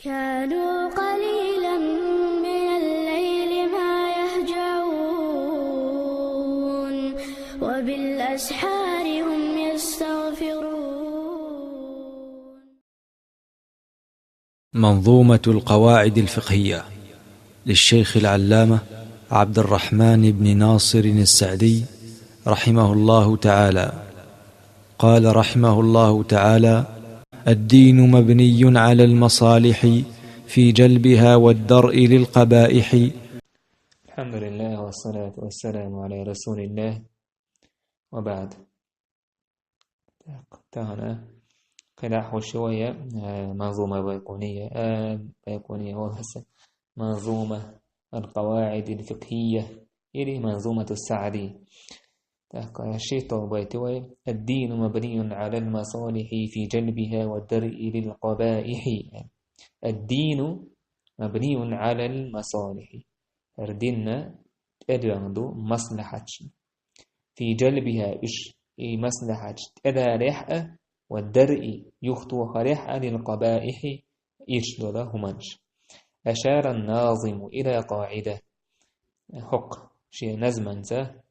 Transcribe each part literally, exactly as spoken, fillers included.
كانوا قليلا من الليل ما يهجعون، وبالأسحار هم يستغفرون. منظومة القواعد الفقهية للشيخ العلامة عبد الرحمن بن ناصر السعدي رحمه الله تعالى. قال رحمه الله تعالى: الدين مبني على المصالح في جلبها والدرء للقبائح. الحمد لله والصلاة والسلام على رسول الله، وبعد. Так, тахана къилаьхьа хӀу ши вай, а, манзума байкъунийя, а, байкъунийя валаса, манзума القواعد الفقهية или منظومة السعدي. Так, ши тол байти вай: الدين مبني على المصالح في جلبها والدرء للقبائح. الدين مبني على المصالح. ХӀара дин тӀедоьгӀна ду маслахьаташна. في جلبها, уьш, и маслахьаташ тӀедалехь а, والدرء, юхатохарехь а, للقبائح, ирча дола хӀуманаш. أشار الناظم إلى قاعدة. ХӀокху шен назманца,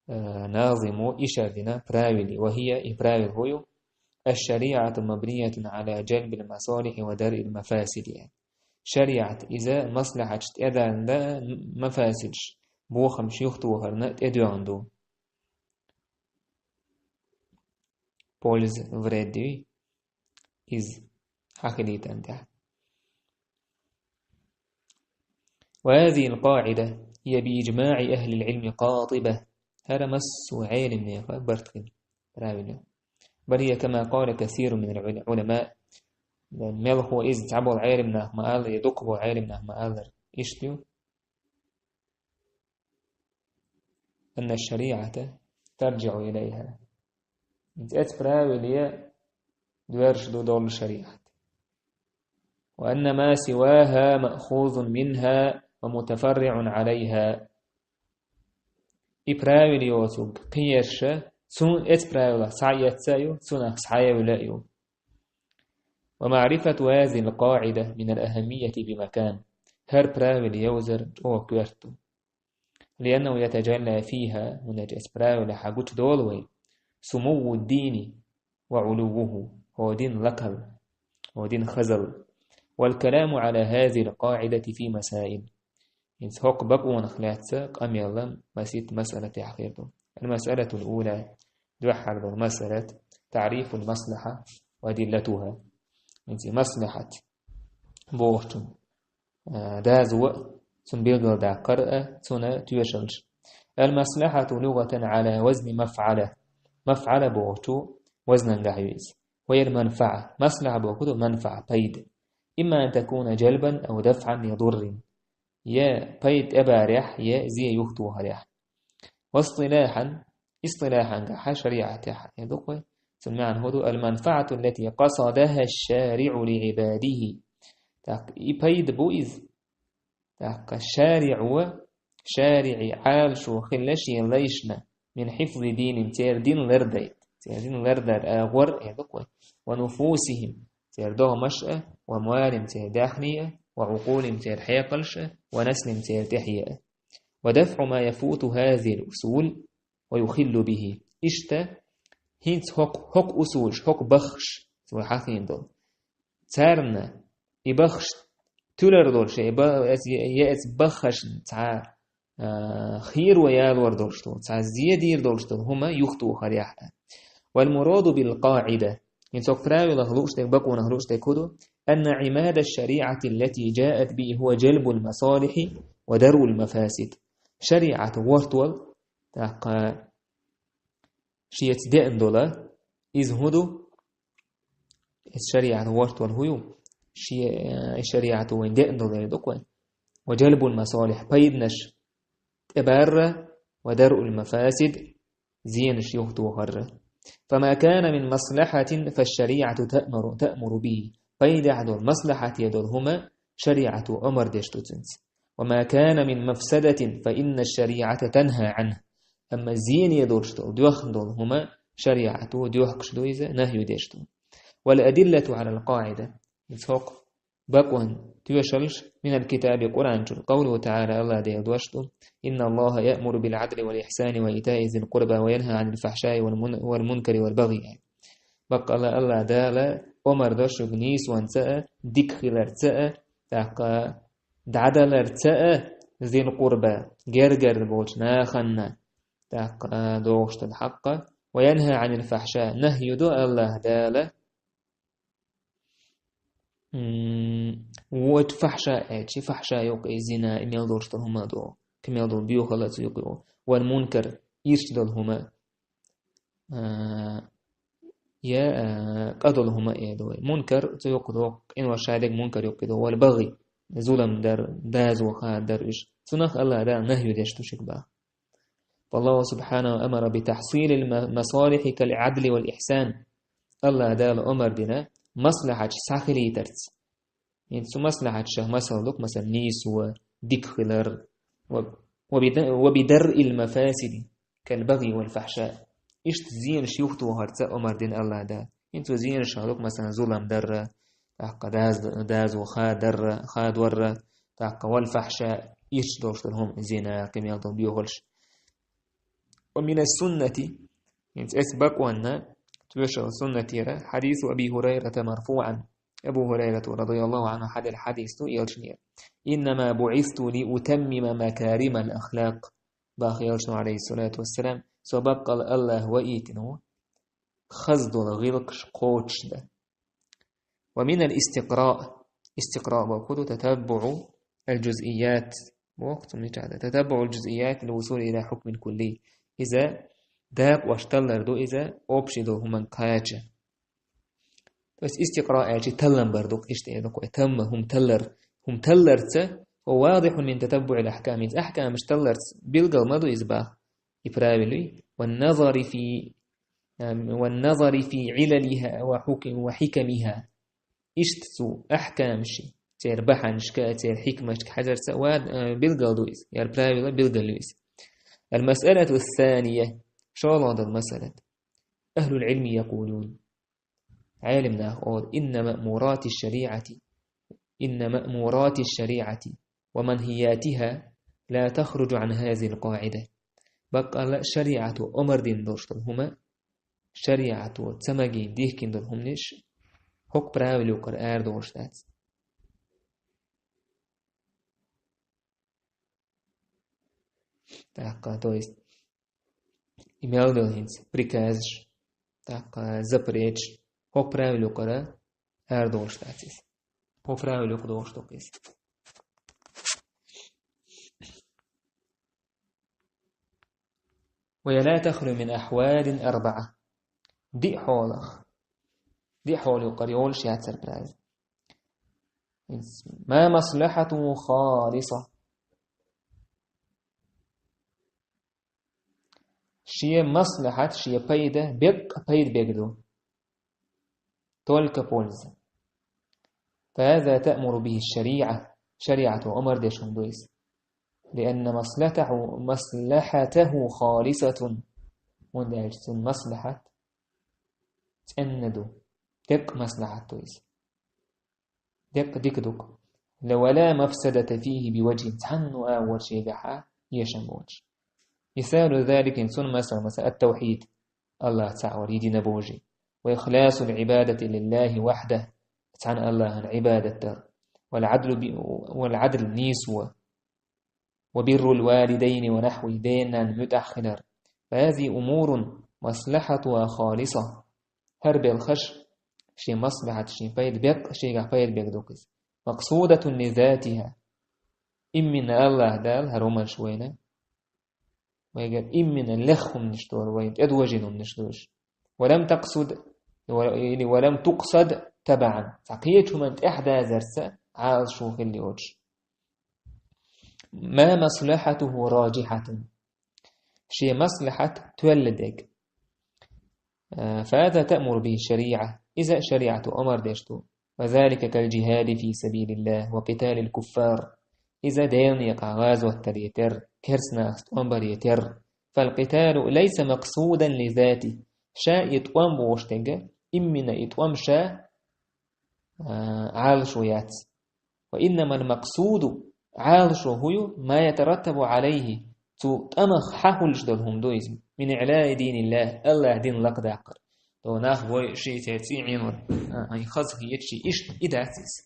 э, назимо ишар дина правиле, وهي, и правил хӀу ю: الشريعة مبنية على جلب المصالح ودرء المفاسد, яъни. ШариӀат иза маслахьаташ тӀедаларна, мафасидаш, бохамаш юхатохарна тӀедоьгӀна ду. Польза, вред ю иза хьахилийтан тӀехь. وهذه القاعدة هي بإجماع أهل العلم قاطبة. ХӀара массо а Ӏелимнеха барт хилла правило. بل هي كما قال كثير من العلماء. Мелхо иза цхьаболу Ӏелимнах ма-аллара, я дукхахболу Ӏелимнах ма-аллара. Иштта ю: أن الشريعة ترجع إليها. ХӀинца эцу правиле доьрзуш ду долу шариӀат. وأن ما سواها مأخوذ منها ومتفرع عليها. И правиле йоцург кхин ерш цу эцу правилах схьаэцна а ю, цунах схьаевлла а ю. ومعرفة هذه القاعدة من الأهمية بمكان. ХӀара правиле йовзар чӀогӀа коьрта ду. لأنه يتجلى فيها, хӀунда аьлча эцу правилехь гучудолу вай, سمو الدين وعلوه, хӀокху динан лакхалла, хӀокху динан хазалла. والكلام على هذه القاعدة في مسائل. ХӀинца хӀокху бакъонах лаьцна къамел масийтта масъалатех хир ду. المسألة الأولى, дуьххьара долу масъалат, تعريف المصلحة وأدلتها. ХӀинца и маслахьат бохучун, а, доза а, цунна билгалдаккхар а, цунна тоьшаллаш. المصلحة لغة على وزن مفعلة. МафӀала бохучу вазнангахь ю иза. وهي المنفعة. Маслахьа бохург ду манфаӀа, пайда. إما أن تكون جلبا أو دفعا لضر. Я пайда тӀебарехь, я зе юхатохарехь. واصطلاحا, истилахьангахь, шариӀатехь, я дукха вай. Цуьнан маьӀна хӀун ду: المنفعة التي قصدها الشارع لعباده. ТӀаккха и пайда бу иза. ТӀаккха шариӀо, шариӀи Ӏалашо хилла шен лайшна, من حفظ دينهم, церан дин лардайта, церан дин лардар агӀор, я дукха вай. ونفوسهم, церан догӀмаш а, وأموالهم, церан даьхни а, وعقولهم, церан хьекъалш а, ونسلهم, церан тӀаьхье а. ودفع ما يفوت هذه الأصول ويخل به. Иштта, хӀинца хӀокху, хӀокху усулаш, хӀокху баххаш, цо хьахийна долу. Царна и баххаш тилар долуш, я и ба-, эц-, я эцу баххашна цхьа, а, хийро ялор долуш долу, цхьа зе дийр долуш долу хӀума юхатохарехь а. والمراد بالقاعدة, хӀинца хӀокху правилах лууш дерг, бакъонах лууш дерг хӀун ду: أن عماد الشريعة التي جاءت به هو جلب المصالح ودرء المفاسد. ШариӀат вортол, тӀаккха шеца деана долу, иза хӀун ду? Иза шариӀат вортол хӀун ю? Ше-, э, шариӀато вайн деана долу дукха вай. وجلب المصالح, пайданаш тӀебарра, ودرء المفاسد, зенаш юхатохарра. فما كان من مصلحة فالشريعة تأمر، تأمر به. Пайдехь долу, маслахьате долу хӀума шариӀато омар деш ду цуьнца. وما كان من مفسدة فإن الشريعة تنهى عنه. Амма зене долуш долу, доьхна долу хӀума шариӀато доьхкуш ду иза, нахью деш ду. والأدلة على القاعدة. Иза хӀокху бакъонан тоьшаллаш, минал китаби, Къуръан чура, къавлуху таӀала, АллахӀ Делан дош да: «Инна Аллаха яъмуру бил Ӏадли вал ихьсани ва итаи зил къурба ва янха Ӏанил фахьшаи вал мун-, вал мункари вал багӀи». Баккъала АллахӀ Дала омар до шуга нийсонца а, дика хиларца а, тӀаккха дӀадаларца а, зил къурба, гергара болча нахана, тӀаккха догӀуш дола хьакъ, ва янха Ӏанил фахьша, нахью до АллахӀ Дала, м, вот фахьша аьлча, фахьша юкъе зина, и мел долаш дола хӀума да, кхы мел дола боьхалла цу юкъе, вал мункар, ирча дола хӀума, а, я, а, къа дола хӀума а да вай. Мункар цу юкъе да, къинош шадерг мункар юкъе да, вал багӀи, зулам дар, дозал хадор уж. Цунах АллахӀ Дала нахью деш да шуга бах. Фаллаху субхьанаху амара би тахьсилил ма-, масалихьи кал Ӏадли вал ихьсан. АллахӀ Дала омар дина маслахьаташ схьахилийтарца. ХӀинца цу маслахьаташах масал ду-кх, масала, нийсо, дика хилар, ва, ва бида-, ва би даръил мафасиди кал багӀи вал фахьша. Иштта зенаш юхатохарца омар дина АллахӀ Дала. ХӀинца цу зенашах ду-кх, масала, зулам дарра, тӀаккха даз-, дозал хадорра, хадорра, тӀаккха вал фахьша, ирча долаш дола хӀума, зина, кхы мел дола боьхаллаш. Ва мина суннати, хӀинца эс бакъонан тоьшалла суннатера, хьадису Аби Хурайрата марфуӀан. Абу Хурайрата, радияллаху Ӏанху, хьадена хьадис да элчанера: «Иннама буӀисту ли утаммима макаримал ахлакъ». Бах элчано, Ӏалайхи ссалату вассалам: «Со баккъала АллахӀ ваийтина ва хаза дола гӀиллакхаш кхочушдан». Ва минал истикъраъ. Истикъраъ бохург да татаббуӀу аль-джузъият. Боху цу мичахь да. ТатаббуӀу аль-джузъият лил вусули иля хьукмин кулли. Иза дакъош таллар да иза, общий дола хӀуманга кхача. То есть истикъраъ аьлча таллам бар да-кх, иштта эр да-кх вай. Тамма, хӀума таллар. ХӀума талларца, ва вадихьун мин татаббуӀил ахькам. Иза ахькамаш талларца билгал ма ду иза бах. И правилий. Ван назари фи, ам, ван назари фи Ӏилалиха ва хьук-, ва хьикамиха. Иштта цу ахькамашка, церан бахьанашка, церан хьикмашка хьажарца ва, а, билгал ду иза. Яр правила билгал ю иза. Аль-масъалату ссания. ШоллагӀа дола масъалат. Ахьлул Ӏилми якъулун. Ӏелам наха олу: «Инна маъмурати шшариӀати, инна маъмурати шшариӀати ва манхиятиха ла тахруджу Ӏан хазихил къаӀида». Баккъала шариӀато омар дина долуш долу хӀума, шариӀато ца магийна дихкина долу хӀуманаш хӀокху правило кара арадолуш дац. ТӀаккха, то есть, и мел долу хӀинца приказаш, тӀаккха запреташ, хӀокху правило кара арадолуш дац иза. ХӀокху правило кху долуш ду иза. Ва я ла тахлу мин ахьвалин арбаӀа. Диъ хьолах. Диъ хьола юкъара йолуш яцара правило. Ма маслахьатуху халиса. Шен маслахьат, шен пайда, беккъа пайда бег ду. Только польза. Фа хаза таъмуру бихи шшариӀа. ШариӀато омар деш хӀума ду иза. Лианна маслахьатаху, маслахьатаху халисатун. ХӀунда аьлча цуьнан маслахьат цӀена ду. Деккъа маслахьат ду иза. Деккъа дика ду-кх. Ла ва ла мафсадата фихи би ваджхин, цхьанна а агӀор шегахьа эшам боцуш. Мисалу залика, цунна масал, масала, ат-тавхьид, АллахӀ цхьаъ вар, единобожие. Ва ихласул Ӏибадати лиллахи вахьдах, цхьана АллахӀана Ӏибадат дар. Вал Ӏадлу би-, вал Ӏадл, нийсо. Ва биррул валидайни ва нахьвихи, ден-нанна муьтӀахь хилар. Фа хазихи умурун маслахьатуха халиса. ХӀара белхаш шен маслахьат, шен пайда беккъа, шегахь пайда бег ду-кх иза. Макъсудатун ли затиха. Иммина АллахӀ Дала хӀара хӀуманаш вайна, вайгара иммина леха хӀуманаш ду, вайна тӀедожийна хӀуманаш ду уьш. Ва лам такъсуд, или ва лам тукъсад табаӀан. Цхьа кхечу хӀуманна тӀехь дазарца Ӏалашо хилла йоцуш. Ма маслахьатуху раджихьатун. Шен маслахьат тоьлла дерг. Э, фа хаза таъмуру бихи шшариӀа. Иза шариӀато омар деш ду. Ва залика кал джихади фи сабилиллах ва къиталил куффар. Иза Делан некъахь гӀазот дар тера, керстанашца тӀом бар тера. Фал къиталу лайса макъсудан ли затихи. Ша и тӀом бохуш дерг, иммина и тӀом ша, а, Ӏалашо яц. وإنما المقصود, Ӏалашо хӀу ю, ما يترتب عليه, цу тӀамах хьахулаш долу хӀума ду иза, من إعلاء دين الله, АллахӀ дин лакхадаккхар. То нах бой ши церан цӀий Ӏийнор, а, ай хаза хеташ, иштта и дац иза.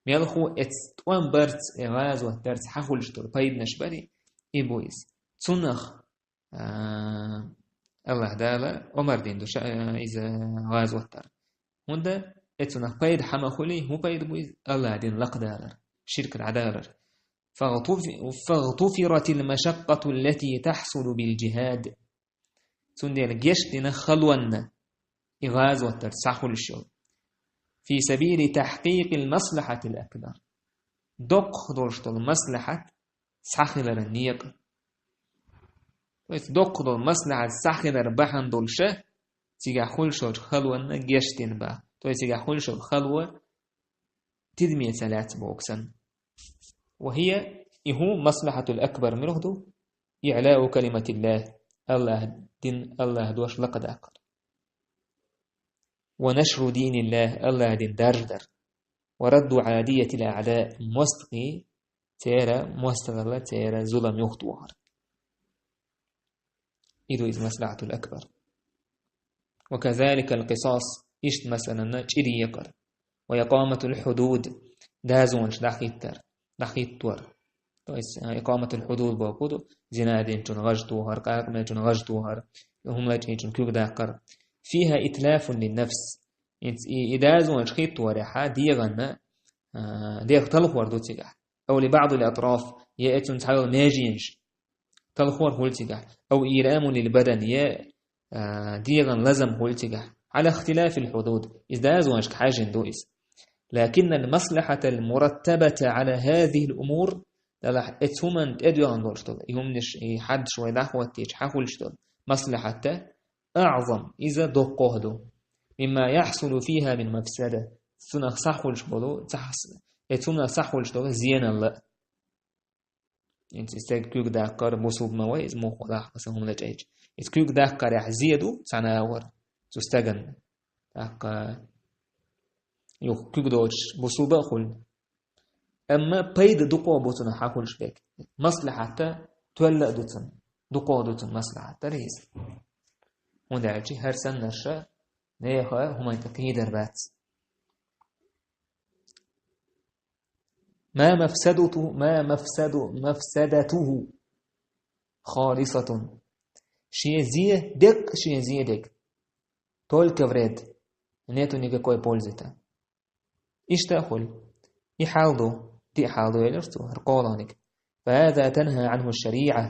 Мелхо эцу тӀом барца, э, гӀазот дарца хьахулаш долу пайданаш бари, и бу иза. Цунах, а, АллахӀ Дала омар дина ду ша, а, иза гӀазот дар. ХӀунда эцунах пайда хьама хуьлий, хӀун пайда бу иза? АллахӀ дин лакхадалар, ширк дӀадалар. فاغتف-, فاغتفرت المشقة التي تحصل بالجهاد. Цундела гечдина халонна и гӀазот дар схьахулаш йолу. في سبيل تحقيق المصلحة الأكبر. Доккха долуш долу маслахьат схьахиларан некъа. То есть доккха долу маслахьат схьахилар бахьана долуша, цигахь хуьлуш йолчу халонна гечдина бах. То есть цигахь хуьлуш йолу хало тидаме ца лаьцна боху санна. وهي, и хӀу маслахьатул акбар муьлха ду, إعلاء كلمة الله, АллахӀ дин, АллахӀ дош лакхадаккхар. ونشر دين الله, АллахӀ дин даржадар. ورد عادية الأعداء, мостагӀий, церан мостагӀалла, церан зулам юхатохар. И ду иза маслахьатул акбар. وكذلك القصاص, иштта масалана чӀир екъар. وإقامة الحدود, дазонаш дӀахӀиттар, дӀахӀиттор. То есть, а, إقامة الحدود бохург ду, зина динчун гӀаж тохар, къакъамечун гӀаж тохар, хӀума лачкъийчун куьг даккхар. فيها إتلاف للنفس. И, и, и дазонаш хӀитторехьа дегӀанна, а, дегӀ талхор ду цигахь. أو لبعض الأطراف, я эцун цхьайолу меженаш талхор хуьлу цигахь. أو إيلام للبدن, я, а, дегӀан лазам хуьлу цигахь. على اختلاف الحدود. Иза дазонашка хьаьжжина ду иза. لكن المصلحة المرتبة على هذه الأمور, делахь эцу хӀуманна тӀедоьгӀна долуш долу, и хӀуманаш, и хьаддаш вай дӀахӀоттийча хьахулуш долу маслахьат, أعظم, иза доккхох ду, مما يحصل فيها من مفسدة, цунах схьахулуш болу, цхьа-, эцунах схьахулуш долу зеналла. ХӀинца и стеган куьг даккхар бусулба ма вай, иза муха лахь, масала, хӀума лачкъийча. Иза куьг даккхарехь зе ду цхьана агӀор цу стеган. ТӀаккха юха куьг доцуш бусулба а хуьлу. Амма пайда дукхох бу цунах хьахулуш берг. Маслахьат тоьлла а ду цунна, дукхох ду цунна маслахьат дара иза. ХӀунда аьлча хӀара саннарша нехан хӀуманна тӀе кхийдар бац. ما مفسدته، ما مفسد-، مفسدته خالصة. Шен зе дерг, шен зе дерг. Только вред. Нету никакой пользы-то. Иштта а хуьлу. И хьал ду, диъ хьал ду элира цо, хӀара кхоалгӀаниг. فهذا تنهى عنه الشريعة.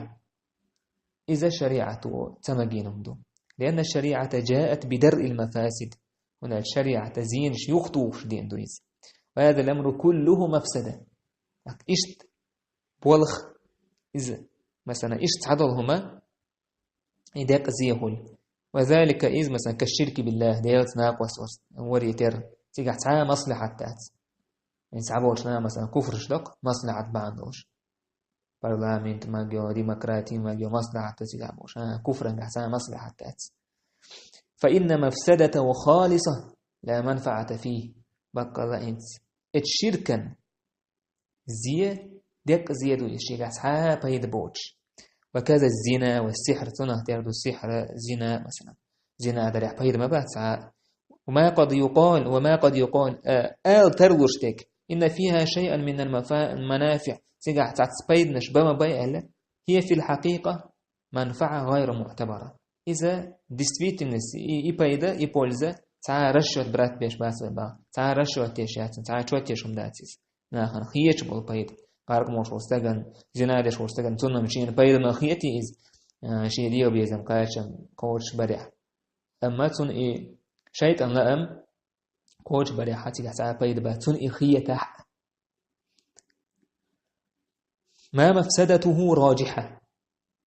Иза шариӀато ца магийна хӀума ду. لأن الشريعة جاءت بدرء المفاسد. ХӀунда аьлча шариӀата зенаш юхатухуш деана ду иза. وهذا الأمر كله مفسدة. Иштта болх иза, масала, иштта цхьадолу хӀума, и декъа зе хуьлу. وذلك, иза, масала, كالشرك بالله, Делаца накъост варе терра. Цигахь цхьа а маслахьат дац. ХӀинца цхьаболчу наха, масала, куфраш доккху маслахьат бахьана долуш. Парламент магийо, демократи магийо, маслахьат ду цигахь бохуш. А, куфрангахь цхьа а маслахьат дац. فإن مفسدته خالصة لا منفعة فيه. Баккъалла хӀинца. Эцу ширкан зе, декъа зе ду иза, шегахь цхьа а пайда боцуш. وكذا الزنا والسحر, цунах тера ду сихьр, зина, масала. Зина дарехь пайда ма бац цхьа а. وما قد يقال، وما قد يقال, а, ала тарлуш дерг. إن فيها شيئا من المفا-، المنافع. Цигахь цхьацца пайданаш ба ма бай аьлла. هي في الحقيقة منفعة غير معتبرة. Иза действительность, и, и пайда, и польза, цхьа а расчёт брать беш бац вай бах. Цхьа а расчёт деш яц, цхьа а чот еш хӀума дац иза. Нахана хеташ болу пайда. Къаркъа молуш волу стаган, зина деш волу стаган, цунна шена пайда ма хетий иза, а, шен дегӀан безам кхачам кхочуш барехь. Амма цунна и шайтӀан лаам кхочуш барехь, цигахь цхьа а пайда бац, цунна и хетахь а. ما مفسدته راجحة.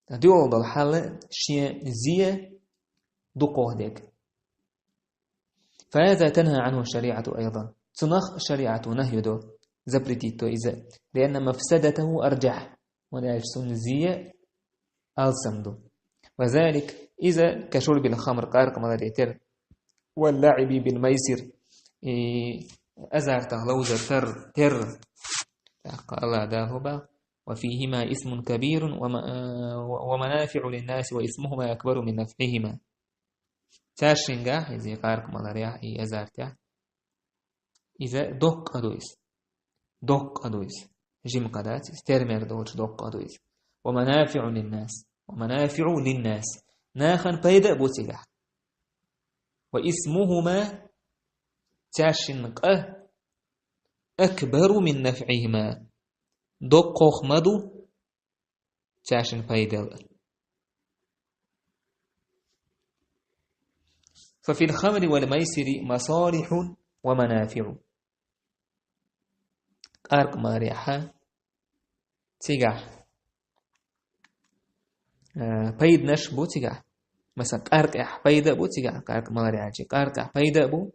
ТӀаккха дуьхьал долу хьал шен зе дукхох дерг. فهذا تنهى عنه الشريعة أيضا. Цунах шариӀато нахью до, запретить до иза. لأن مفسدته أرجح. ХӀунда аьлча цунна зе алсам ду. وذلك, иза كشرب الخمر, къаркъа маларе терра. واللعب بالميسر. И азартах ловзар тар-, терра. ТӀаккха АллахӀа Дала хӀу боху: «وفيهما إثم كبير وم-، ومنافع للناس وإثمهما أكبر من نفعهما». Цаьршингахь, иза къаркъа маларехь, и азартехь, иза доккха къа ду иза. Доккха къа ду иза. Жима къа дац иза, тера-мера доцуш доккха къа ду иза. «ومنافع للناس». «ومنافع للناس». Нахана пайда а бу цигахь. «وإثمهما», цаьршинна къа, «أكبر من نفعهما», доккхох ма ду цаьршинна пайдал. «ففي الخمر والميسر مصالح ومنافع». Къаркъа маларехь, цигахь, э, пайданаш бу цигахь. Масала, къаркъехь пайда а бу цигахь, къаркъа маларехь, къаркъехь пайда а бу,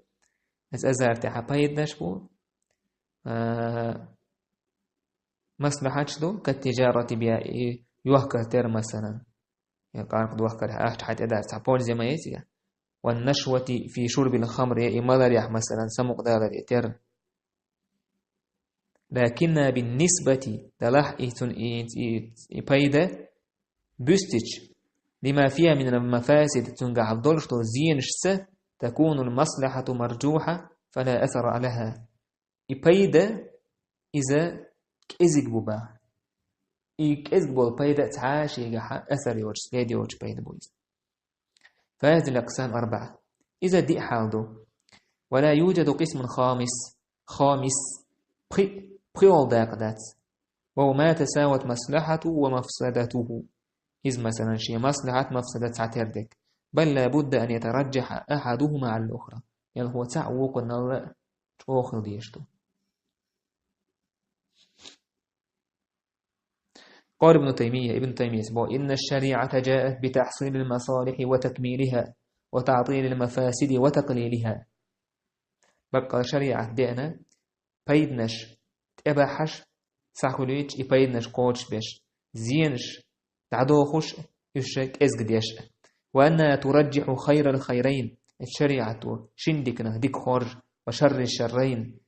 иза азартехь пайданаш бу, э, маслахьаташ ду, «كالتجارة بها», и йохкар тера, масалан. Я къаркъа дохкарехь ахча хьан тӀе дац, цхьа польза ма яц иза. «والنشوة في شرب الخمر», я и маларехь, масалан, самукъадалар и тера. «لكنها بالنسبة», делахь и цун и, и, и пайда буьстича, «لما فيها من المفاسد», цуьнгахь долуш долу зенашца, «تكون المصلحة مرجوحة فلا أثر لها». И пайда, иза кӀезиг бу боху. И кӀезиг болу пайда цхьа а шегахь асар йоцуш, след йоцуш пайда бу иза. «فهذه الأقسام أربعة». Иза диъ хьал ду. «ولا يوجد قسم خامس». Хамис. Пхи-, пхоьалгӀа дакъа дац. «وهو ما تساوت مصلحته ومفسدته». Иза, масалан, шен маслахьат, мафсада цхьатера дерг. «بل لا بد أن يترجح أحدهما على الأخرى». Ялхо цхьаъ вукхунал а чӀогӀа хила дезаш ду. قال ابن تيمية، Ибн Таймийяс боху: «إن الشريعة جاءت بتحصيل المصالح وتكميلها، وتعطيل المفاسد وتقليلها». Баккъала шариӀат деана, пайданаш тӀебахьаш, схьахуьлуьйтуш, и пайданаш кхочушбеш, зенаш дӀадохуш, уьш кӀезга деш. «وأنها ترجح خير الخيرين», шариӀато шин диканах дика хоржу, «وشر الشرين»,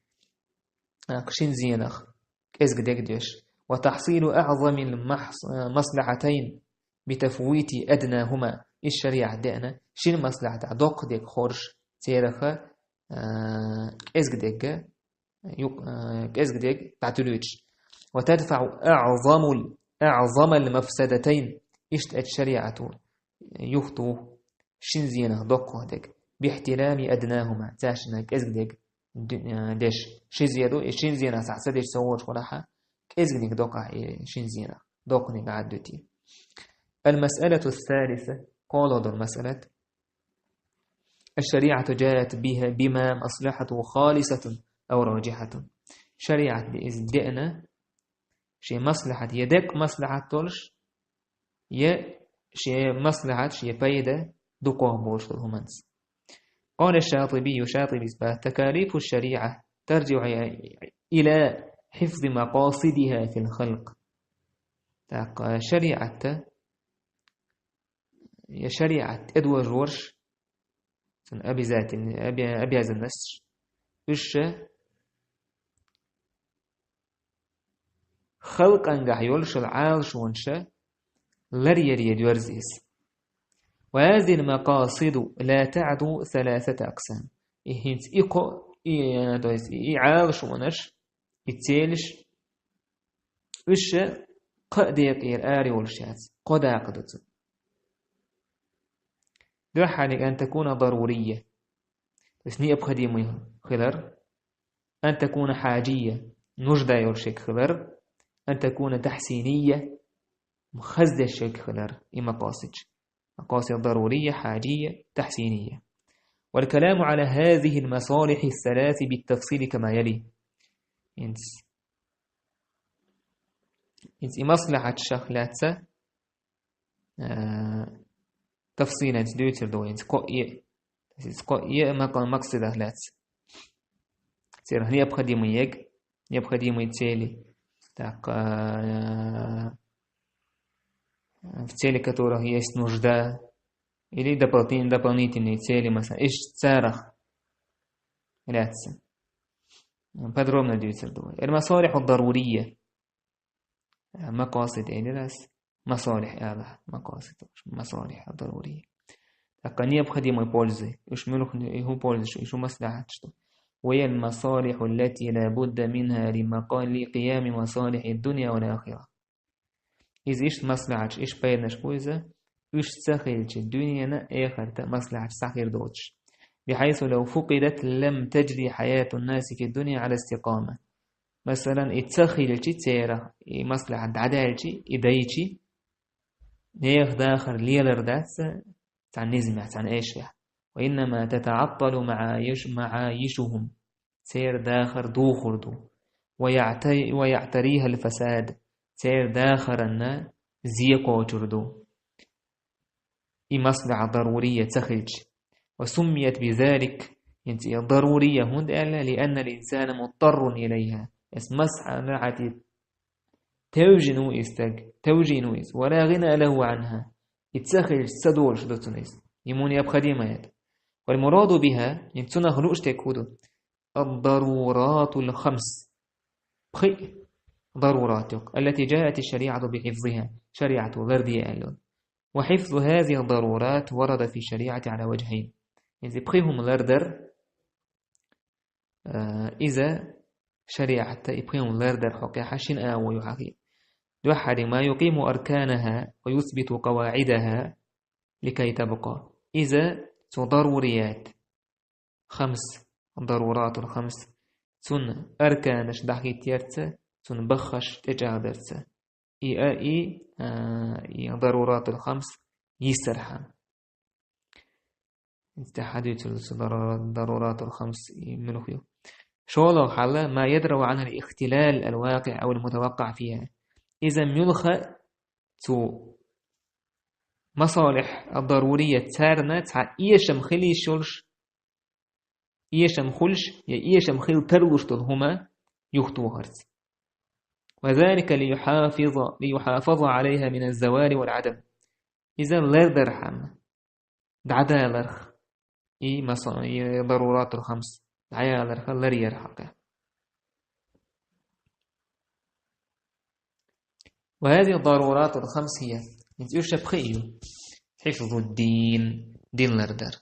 шин зенах кӀезга дерг деш. «وتحصيل أعظم المحص-، المصلحتين بتفويت أدناهما». Иза шариӀат деана, шин маслахьатехь доккха дерг хоржуш, церах, а, кӀезга дерг, ю-, а, кӀезга дерг дӀатуьлуьйтуш. «وتدفع أعظم ال-، أعظم المفسدتين». Иштта оцу шариӀато юхатуху шин зенах доккхах дерг, «باحتلام أدناهما», цаьршиннан кӀезга дерг ду-, а, деш. Ши зе ду, и шин зенах цхьаъ ца деш ца воцуш валахь, кӀезганиг доккхахь и шин зенах, доккханиг Ӏад дуьтий. «المسألة الثالثة», кхоалгӀа долу масъалат. «الشريعة جاءت بها بما مصلحته خالصة أو راجحة». ШариӀат де-, иза деана, шен маслахьат, я деккъа маслахьат долуш, я шен маслахьат, шен пайда дукхох болуш долу хӀуманца. قال الشاطبي, Шатибис боху: «تكاليف الشريعة ترجع إلى حفظ مقاصدها في الخلق». ТӀаккха шариӀатта, я шариӀат тӀедожорш, цуьнан обязательный, обя-, обязанносташ, уьш халкъангахь йолуш йолу Ӏалашонаш ларъяре доьрзу иза. «وهذه المقاصد لا تعدو ثلاثة أقسام». И хӀинца и кхо-, и, то есть и Ӏалашонаш, и целаш, уьш кхаа декъера ара йолуш яц, кхо дакъа ду цуьнан. Дуьххьарлиг: «أن تكون ضرورية», то есть необходимый хилар, «أن تكون حاجية», нужда йолуш ерг хилар, «أن تكون تحسينية», хаза деш ерг хилар, и макъасидаш. مقاصد ضرورية، حاجية، تحسينية. «والكلام على هذه المصالح الثلاث بالتفصيل كما يلي». ХӀинца, хӀинца и маслахьаташах лаьцна, а, тафсилан дуьйцур ду хӀинца, кхо а, хӀинца кхо а макъа-, макъсадах лаьцна. Церан необходимый ерг, необходимые цели. Так, а, в цели которых есть нужда, или дополнительные, дополнительные цели, масала, иштта царах лаьцна. подробно дуьйцур ду. المصالح الضرورية. Макъасид элира ас. Масалихь ала, макъасид, масалихь ад-дарурия. ТӀаккха необходимой пользы. Уьш муьлха, и хӀун польза шу, и хӀун маслахьат шу. وهي المصالح التي لا بد منها لمقا-، لقيام مصالح الدنيا والآخرة. Иза иштта маслахьаташ, иштта пайданаш бу иза, уьш ца хилча, дуьненан, эхартан маслахьаташ цхьа хир доцуш. بحيث لو فقدت لم تجري حياة الناس في الدنيا على استقامة. Масалан, и ца хилча церан, и маслахьат дӀадаьлча, и дайча, нехан дахар лелар дац цхьана низамехь, цхьана эшарехь. وإنما تتعطل معايش-، معايشهم. Церан дахар духур ду. ويعت-، ويعتريها الفساد. Церан дахарна зе кхочур ду. И маслахьат дарурия ца хилча. وسميت بذلك, хӀинца и дарурия хӀунда аьлла, لأن الإنسان مضطر إليها. Эс маслахьат тевжина ву и стаг, тевжина ву иза. ولا غنى له عنها. И ца хилча, ца долуш ду цунна иза. Ему необходимо это. والمراد بها, хӀинца цунах лууш дерг хӀун ду? الضرورات الخمس. Пхи дарурат ю-кх, التي جاءت الشريعة بحفظها, шариӀато ларде аьлла. وحفظ هذه الضرورات ورد في الشريعة على وجهين. Иза пхи хӀума лардар, а, иза шариӀата и пхи хӀума лардар хьокъехьа шина агӀо ю хьахийна. Дуьххьара, ما يقيم أركانها ويثبت قواعدها لكي تبقى. Иза цу дарурият, хамс, даруратул хамс, цунна арканаш дӀахӀиттарца, цунна баххаш тӀечӀагӀдарца. И а, и, а, и даруратул хамс йисархьама. Иштта хьадуьйцур ду цу дарура-, даруратул хамс и муьлха ю. ШолгӀа хьал, ما يدرأ عنها الاختلال الواقع أو المتوقع فيها. Иза муьлха цу масалихь ад-дарурият царна цхьа эшам хила йиш йолуш, эшам хуьлуш я эшам хила тарлуш долу хӀума юхатохарца. وذلك ليحافظ، ليحافظ عليها من الزوال والعدم. Иза лардархьама, дӀадаларх, и маса-, и даруратул хамс, дӀаяларх ларъяр хьакъехь. وهذه الضرورات الخمس هي, хӀинца уьш пхи ю. حفظ الدين, дин лардар.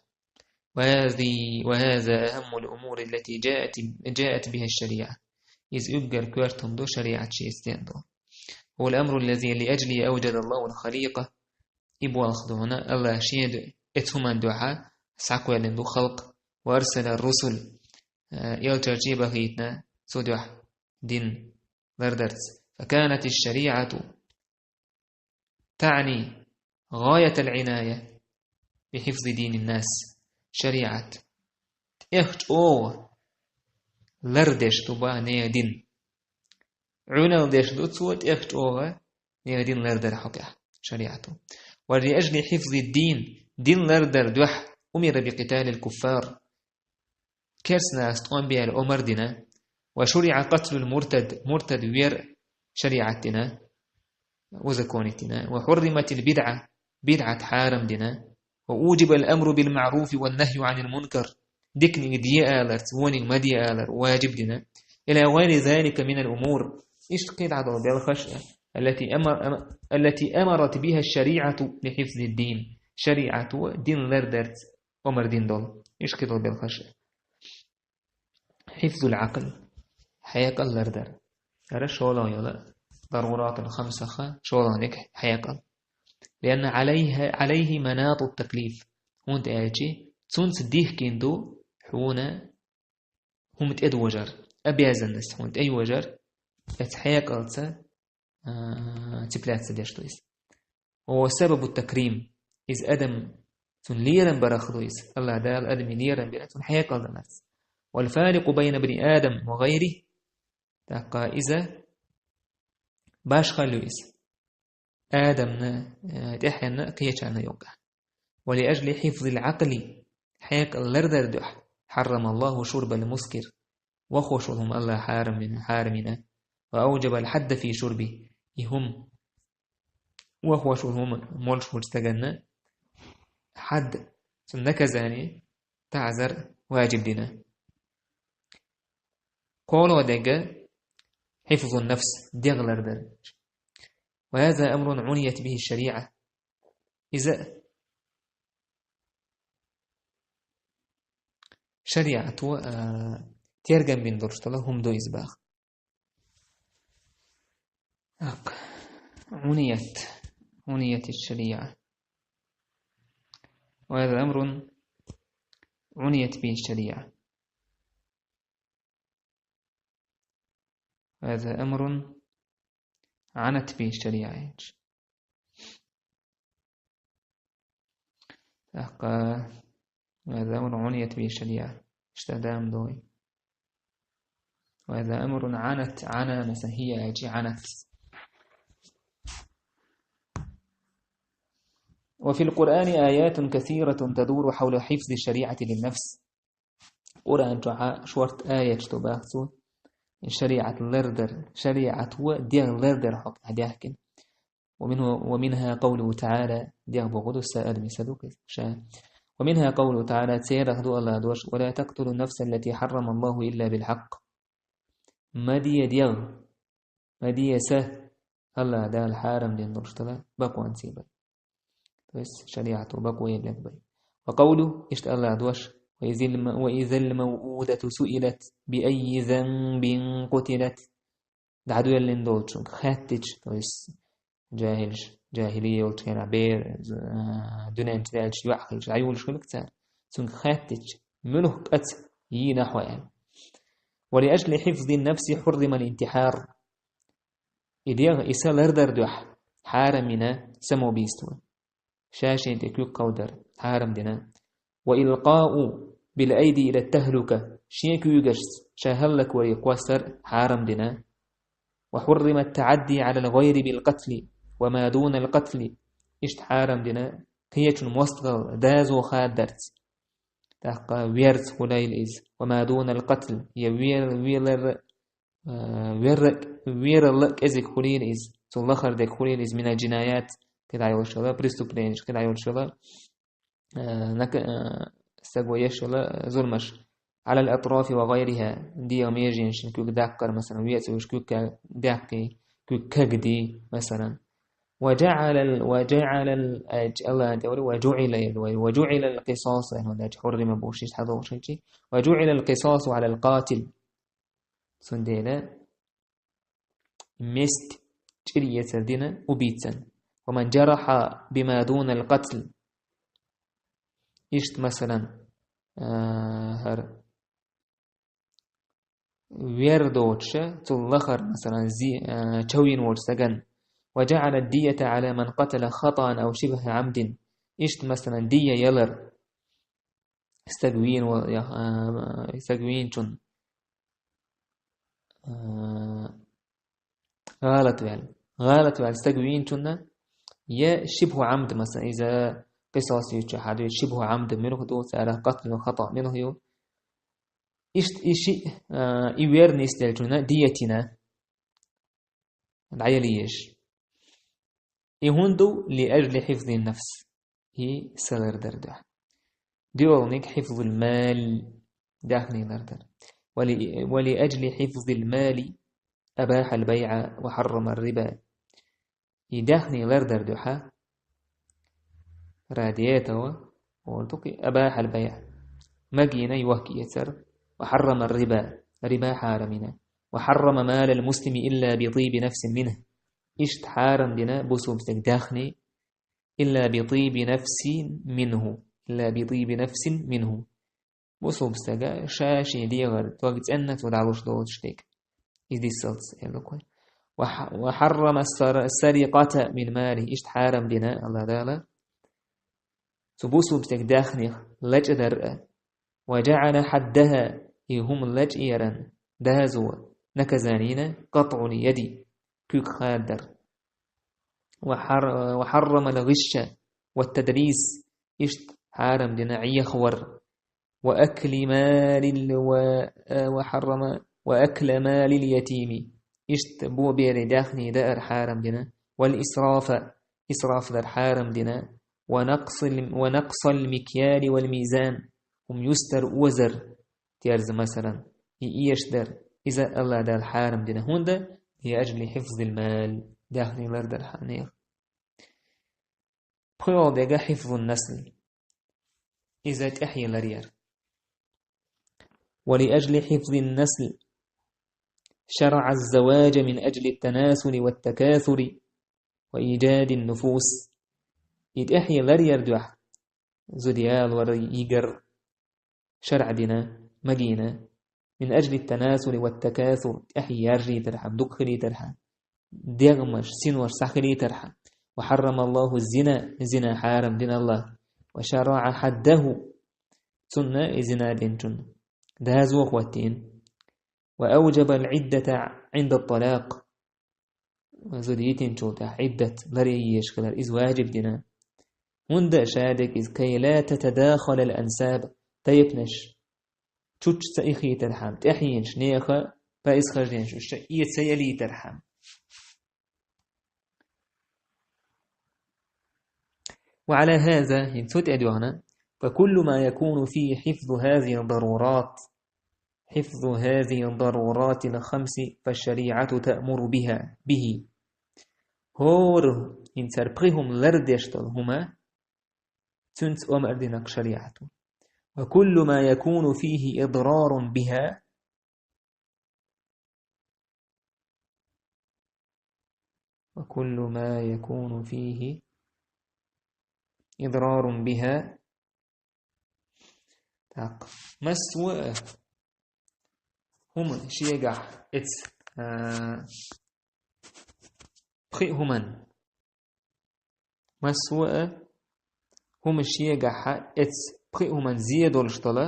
وهذه، وهذا أهم الأمور التي جاءت، جاءت بها الشريعة. Иза уггар коьрта хӀума ду шариӀат шеца деана долу. هو الأمر الذي لأجله أوجد الله الخليقة. И болх ду хьуна, АллахӀа шен ду, эцу хӀуманна дуьхьа схьакхоьллина ду халкъ. وأرسل الرسل, э, элчанаш бахийтина цу дуьхьа дин лардарца. فكانت الشريعة تعني غاية العناية بحفظ دين الناس. ШариӀат тӀех чӀогӀа лардеш ду бах нехан дин. Ӏуьналла деш ду цо тӀех чӀогӀа нехан дин лардар хьокъехь, шариӀато. ولأجل حفظ الدين, дин лардар дуьхьа, أمر بقتال الكفار. Керстанашца тӀом бе аьлла омар дина. وشرع قتل المرتد, муртад вер шариӀат дина, узаконить дина. وحرمت البدعة, бидӀат хьарам дина. وأوجب الأمر بالمعروف والنهي عن المنكر. Диканиг де аларца, вониг ма де алар важиб дина. إلى غير ذلك من الأمور. Иштта кхидӀа долу белхаш, التي أمر، التي أمرت بها الشريعة لحفظ الدين. ШариӀато дин лардарца омар дина долу. Иштта кхидӀа долу белхаш. حفظ العقل. Хьекъал лардар. ХӀара шолгӀа йолу даруратул хамсаха шолгӀаниг хьекъал. لأن عليه، عليه مناط التكليف. ХӀунда аьлча цунца дихкина ду хьуна хӀума тӀедожар, обязанность хьуна тӀейожар, эцу хьекъалца, а, цепляться деш ду иза. وهو سبب التكريم. Иза адам цунна лерам барах ду иза. АллахӀ Дала адамна лерам бира цунна хьекъал даларца. والفارق بين ابن آدم وغيره. ТӀаккха иза башхалла ю иза адамна, э, тӀаьхьенна, кхечарна юкъахь. ولأجل حفظ العقل, хьекъал лардар дуьхьа, حرم الله شرب المسكر. Вахош волу хӀума АллахӀа хьарам вина, хьарам вина. وأوجب الحد في شربه. И хӀума вахош волу хӀума молуш волчу стаганна хьад, цунна наказание, таӀзар важиб дина. кхоалгӀа дерг хьифзун нафс, дегӀ лардар. وهذا أمر عنيت به الشريعة. Иза шариӀато, а, тергам бина долуш долу хӀума ду иза боху. ТӀаккха عنيت، عنيت الشريعة. وهذا أمر عنيت به الشريعة. هذا أمر عنت به الشريعة. تحقا، وهذا أمر عنيت به الشريعة. اشتدام دوي. وهذا أمر عنت، عنا مثلًا، هي أجي عنت. وفي القرآن آيات كثيرة تدور حول حفظ الشريعة للنفس. Къуръан чохь шорта аяташ ду боху цо, шариӀат лардар, шариӀат ву дегӀ лардар хьокъехь даьхкина. ومنه، ومنها قوله تعالى، дегӀ боху ду са адами са ду ша. ومنها قوله تعالى، церах ду Аллах дош: ولا تقتلوا النفس التي حرم الله إلا بالحق. Ма де дегӀ, ма де са, Аллах Дала хьарам дина долуш долу бакъонций бен. То есть шариӀато бакъо елларг бен. وقوله، иштта Аллах дош: وإذ الم-، وإذا الموءودة سئلت بأي ذنب قتلت. ДӀадоьллина долчуьнга хаьттича, то есть жахӀилаш, жахӀилия йолчу хенахь бер-, а, дуьнен чу даьлча йоӀ хилча, дӀайолуш хилла цара. Цуьнга хаьттича, муьлха къаца йийна хьо аьлла. ولأجل حفظ النفس حرم الانتحار. И дегӀ, и са лардар дуьхьа хьарам йина самоубийство. Ша шен тӀе куьг кховдар хьарам дина. وإلقاء بالأيدي إلى التهلكة. Шен куьйгашца ша хӀаллакваре кхоссар хьарам дина. وحرم التعدي على الغير بالقتل وما دون القتل. Иштта хьарам дина кхечун мостагӀалла доза хаддарца. ТӀаккха верца хуьлийла иза. وما دون القتل. Я вер-, велар, а, верра-, вералла кӀезиг хуьлийла иза. Цул лахара дерг хуьлийла иза. من الجنايات, кхидӀа йолуш йолу преступленеш, кхидӀа йолуш йолу, а, нак-, а, стаго еш йолу зуламаш. على الأطراف وغيرها. ДегӀан меженашна куьг даккхар, масалан, вецаш куьг ка-, даьккхи, куьг кагди, масалан. وجعل ال-، وجعل ال-، а, Аллахьан тӀе вара, وجعل ال-، وجعل القصاص, хӀунда аьлча حرم бохуш иштта хьадогӀуш хилчи. وجعل القصاص على القاتل. Цундела месть чӀир эцар дина убийцан. ومن جرح بما دون القتل. Иштта, масалан, а, хӀара вер доцуша, цул лахара, масалан, зи-, а, чов йина волчу стагана. وجعل الدية على من قتل خطأ أو شبه عمد. Иштта, масалан, дия ялар. Стаг вийна вол-, я, а, стаг вийначун, а, гӀалат ваьлла. ГӀалат ваьлла стаг вийначунна, я шибху Ӏамд, масалан, иза къисас юьйцуш хьадуьйцу, шибху Ӏамд муьлха ду, цара къатл ю, хатӀа муьлха ю. Иштта и шиъ, а, и вер нисделлачунна диятина дӀаяла еза. И хӀунда ду, لأجل حفظ النفس. И са лардар дуьхьа. ДоьалгӀаниг حفظ المال, даьхни лардар. ول-, ولأجل حفظ المال أباح البيع وحرم الربا. И даьхни лардар дуьхьа, ради этого, олу дукха, أباح البيع, магийна йохка-эцар, وحرم الربا, риба хьарам йина, وحرم مال المسلم إلا بطيب نفس منه. Иштта хьарам дина бусулба стеган даьхни, إلا بطيب نفس منه, إلا بطيب نفس منه. Бусулба стага ша шен дегӀара дог цӀенна цо дӀалуш доцуш дерг. Иза дисалц, эллакхой. وح-، وحرم السر-، السرقة من ماله, иштта хьарам дина Аллах Дала цу бусулба стеган даьхних лачкъадар а. وجعل حدها, и хӀума лачкъаяран доза, наказанина, قطع اليد, куьг хадар. وحر-، وحرم الغش والتدليس, иштта хьарам дина Ӏехавар. وأكل مال ال-، و-، وحرم وأكل مال اليتيم. Иштта бо берийн даьхни даар хьарам дина. والإسراف, исраф дар хьарам дина. ونقص ال-، ونقص المكيال والميزان. ХӀума юстар, озар, терза, масалан, и эшдар, Иза Аллах Дала хьарам дина. ХӀунда? لأجل حفظ المال. Даьхни лардархьама нехан. ПхоьалгӀа дега حفظ النسل. Иза тӀехье ларъяр. ولأجل حفظ النسل شرع الزواج من أجل التناسل والتكاثر وإيجاد النفوس. И тӀехье ларъяр дуьхьа зуда ялор, йигар шарӀа дина, магийна. من أجل التناسل والتكاثر, тӀехье яржийтархьама, дукха хилийтархьама, дегӀмаш, синош схьахилийтархьама. وحرم الله الزنا, зина хьарам дина Аллах. وشرع حده, цунна, и зина динчунна, дозал хӀоттийна. وأوجب العدة عند الطلاق. Зуда йитинчул тӀехьа Ӏиддат ларъян езаш хилар, иза важиб дина. ХӀунда аьлча дика иза, كي لا تتداخل الأنساب, тайпанаш чучча ца ихийтархьама, тӀехьенаш нехан происхожденеш уьш эца ялийтархьама. وعلى هذا, хӀинца цу тӀа дуьхьа, فكل ما يكون فيه حفظ هذه الضرورات, حفظ هذه الضرورات الخمس فالشريعة تأمر بها, به. ХӀора хӀинца цар пхи хӀума лардеш дола хӀума, цунца омар дина шариӀато. وكل ما يكون فيه إضرار بها, وكل ما يكون فيه إضرار بها. Так. Массо а хӀума шегахь эца, а, пхи хӀуман. Массо а хӀума шегахь эца пхи хӀуман зе долуш дола,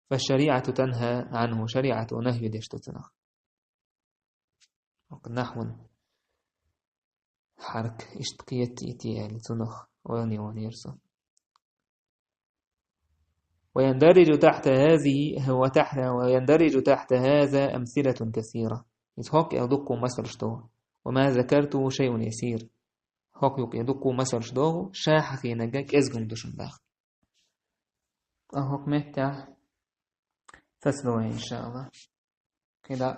فالشريعة تنهى عنه, шариӀато нахьи деш ду цунах. ХӀокху нахьван хьарак иштта кхетийти аьлла, цунах ойла йолийра со. ويندرج تحت هذه، وتحت، ويندرج تحت هذا أمثلة كثيرة. Иза хӀокху аьлла дуккха масалш ду. وما ذكرته شيء يسير. ХӀокху юкъе дуккха масалш догӀу, ша хьахийнарг кӀезиг хӀума ду шуна даха. Ткъа хӀокху меттехь сацадо вай, иншааллах. КхидӀа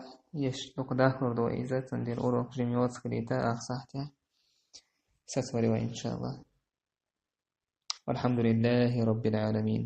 еш дукха дахлур ду иза, цундела урок жима йоцу хилийта, ах сахьтехь сацавари вай, иншааллах. والحمد لله رب العالمين.